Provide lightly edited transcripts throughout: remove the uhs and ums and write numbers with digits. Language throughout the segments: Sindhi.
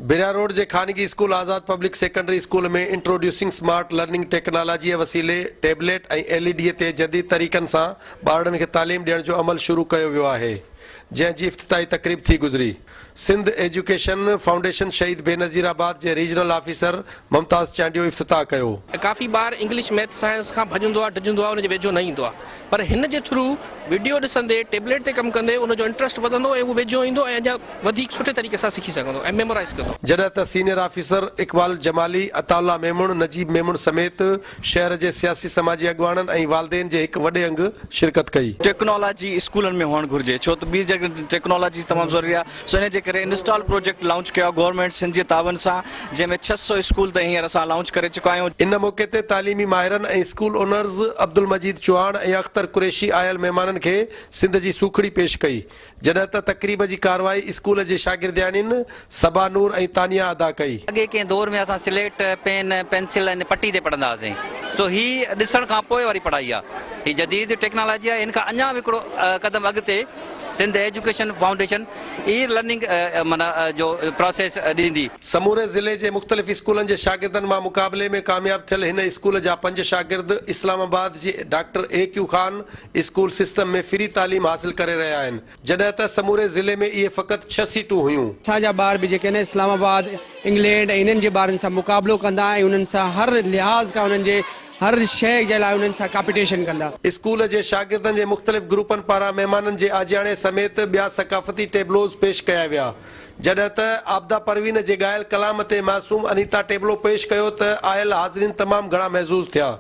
ڀريا روڊ جي خانگي school Azad public secondary school ۾ introducing smart learning ٽيڪنالاجيء وسيلي ٽيبليٽ ۽ ايل اي ڊي تي جديد طريقن سان ٻارڙن کي تعليم ڏيڻ جو عمل شروع ڪيو ويو آهي جنهن جي افتتاحي تقريب ٿي گذري. سنڌ ايجوڪيشن فائونڊيشن شهيد بينظير آباد جي ريجنل آفيسر ممتاز چانڊيو افتتاح ڪيو. ڪافي ٻار انگلش ميٿ سائنس کان ڀڄندو آهي ڊڄندو آهي ان جي ويجهو نه ايندو آهي پر هن جي ٿرو وڊيو ڏسندي ٽيبليٽ تي ڪم ڪندي ان جو انٽرسٽ وڌندو ۽ هو ويجهو ايندو ۽ اڃا وڌيڪ سٺي طريقي سان سکي سگهندو ۽ ميمورائيز ڪندو. جڏهن ته سينيئر آفيسر اقبال جمالي، عطاء الله ميمڻ، نجيب ميمڻ سميت شهر جي سياسي سماجي اڳواڻن ۽ والدين جي هڪ وڏي انگ شرڪت ڪئي. ٽيڪنالاجي اسڪولن ۾ هئڻ گهرجي ڇو ته ٻي جڳهه ٽيڪنالاجي تمام ضروري آهي سو ان جي ڪري انسٽال پروجيڪٽ لانچ ڪيو آهي گورنمينٽ سنڌ جي تعاون سان جنهن ۾ 600 اسڪول تائين هينئر اسان لانچ ڪري چڪا آهيون. ان موقعي تي تعليمي ماهرن ۽ اسڪول اونرز عبدالمجيد چوهاڻ ۽ اختر قريشي آيل مهمانن کي سنڌ جي سوکڙي پيش ڪئي. جڏهن ته تقريب جي ڪارروائي اسڪول جي شاگردياڻين صبا نور ۽ تانيا ادا ڪئي. اڳي ڪنهن دور ۾ اسان سليٽ، پين، پينسل ۽ پٽي تي پڙهندا هئاسين سو هي ڏسڻ کان پوء واري پڙهائي آهي. هي جديد ٽيڪنالاجي آهي ان کان اڃا به هڪڙو قدم اڳتي Sindh education foundation e learning معنيٰ جو پراسيس ڏيندي. سموري ضلعي جي مختلف اسڪولن جي شاگردن مان مقابلي ۾ ڪامياب ٿيل هن اسڪول جا پنج شاگرد اسلام آباد جي doctor A Q Khan school system ۾ free تعليم حاصل ڪري رهيا آهن، جڏهن ته سموري ضلعي ۾ اهي فقط ڇهه سيٽون هيون. اسان جا ٻار به جيڪي آهن اسلام آباد، انگلينڊ ۽ انهن جي ٻارن سان مقابلو ڪندا ۽ انهن سان هر لحاظ کان انهن جي هر شيء جي لاء انهن سان ڪاپيٽيشن ڪندا. اسڪول جي شاگردن جي مختلف گروپن پاران مهمانن جي آجياڻي سميت ٻيا ثقافتي ٽيبلوز پيش ڪيا ويا، جڏهن ته عابده پروين جي ڳايل ڪلام تي معصوم انيتا ٽيبلو پيش ڪيو ته آيل حاضرين تمام گهڻا محظوظ ٿيا.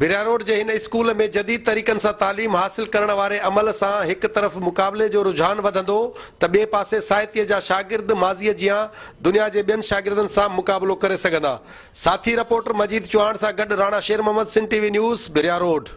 ڀريا روڊ جي هن اسڪول ۾ جديد طريقن سان تعليم حاصل ڪرڻ واري عمل سان هڪ طرف مقابلي جو رجحان وڌندو ته ٻئي پاسي ساهتيه جا شاگرد ماضيء جيان دنيا جي ٻين شاگردن سان مقابلو ڪري سگهندا. ساٿي رپورٽر مجيد چوهاڻ سان گڏ Rana Sher Muhammad Sindh T V news Bhiria road.